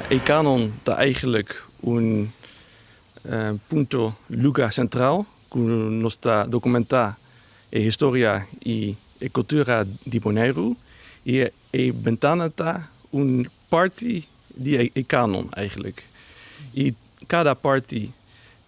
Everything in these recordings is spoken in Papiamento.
E kanon ta eigenlijk un punto luga sentral ku nos ta dokumentá e historia i e kultura di Boneiru i e bentana ta un parti di e kanon eigenlijk. I kada parti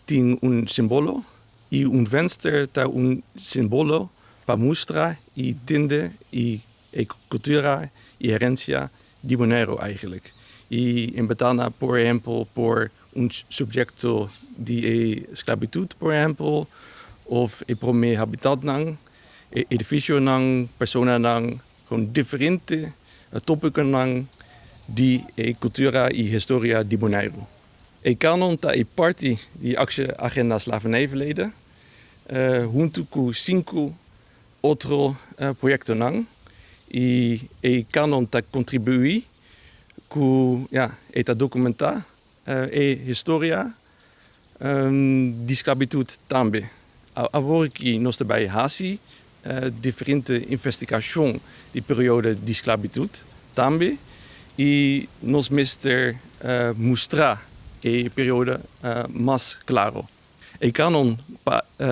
tin un simbolo i un venster ta un simbolo pa mustra i tende i e kultura i herensia di Boneiru eigenlijk. I en bentana por ehempel por un subjekto di e sklabitut por ehempel of e promé habitatnan, e edifisionan, personanan, gewoon diferente tópikonan di e kultura i historia di Boneiru. E kanon ta e parti di Aksje Agenda Slavernijverleden huntu ku sinku otro proyektonan i e kanon ta kontribuí ku ya e ta dokumentá e historia di sklabitut tambe. Awor ki nos ta bai hasi diferente investigashon di periodo di sklabitut tambe i nos mester mustra e periodo mas klaro. E kanon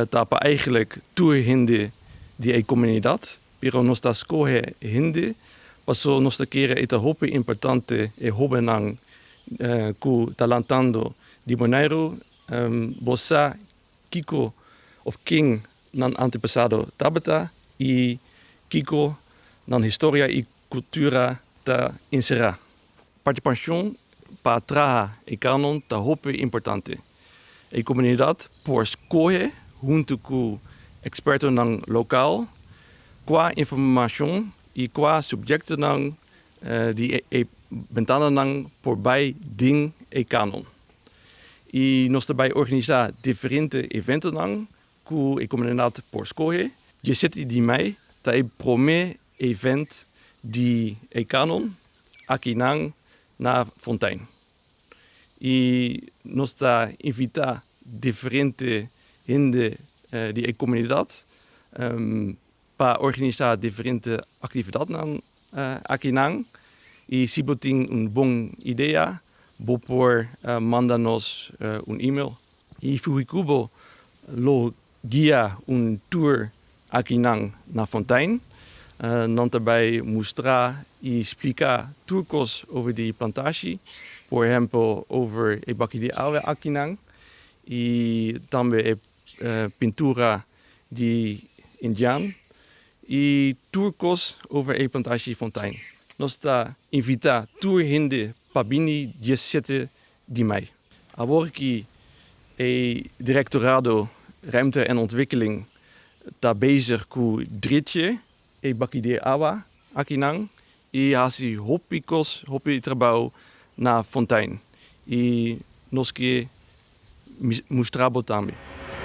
ta pa eigenlijk tur hende di e komunidat, pero nos ta skohe hende paso nos ta kere e ta hopi importante e hobennan ku ta lantando di Boneiru bo sa kiko of ken nan antepasado tabata i kiko nan historia i kultura ta enserá. Partisipashon pa traha e kanon ta hopi importante. E komunidat por skohe huntu ku ekspertonan lokal kua informashon i kua subjektonan di e bentananan por bai den e kanon. I nos ta bai organisá diferente eventonan ku e komunidat por skohe. Diesete di mei ta e promé event di e kanon akinan na Fontein. I nos ta invitá diferente hende di e komunidat pa organisá diferente aktividatnan akinan. I si bo tin un bon idea, bo por manda nos un email. I Fuhikubo lo guia un tour akinan na Fontein. Nan ta bai mustra i splika tur kos over di plantashi, por ehempel over e baki di awa akinan i tambe e pintura di indian i tur kos over e plantashi Fontein. Nos ta invitá tur hende pa bini 17 di mei. Awor ki e Direktorado Ruimte en Ontwikkeling ta bezig ku dritje e baki di awa akinan i hasi hopi kos, hopi trabou na Fontein i nos ke mustra bo tambe.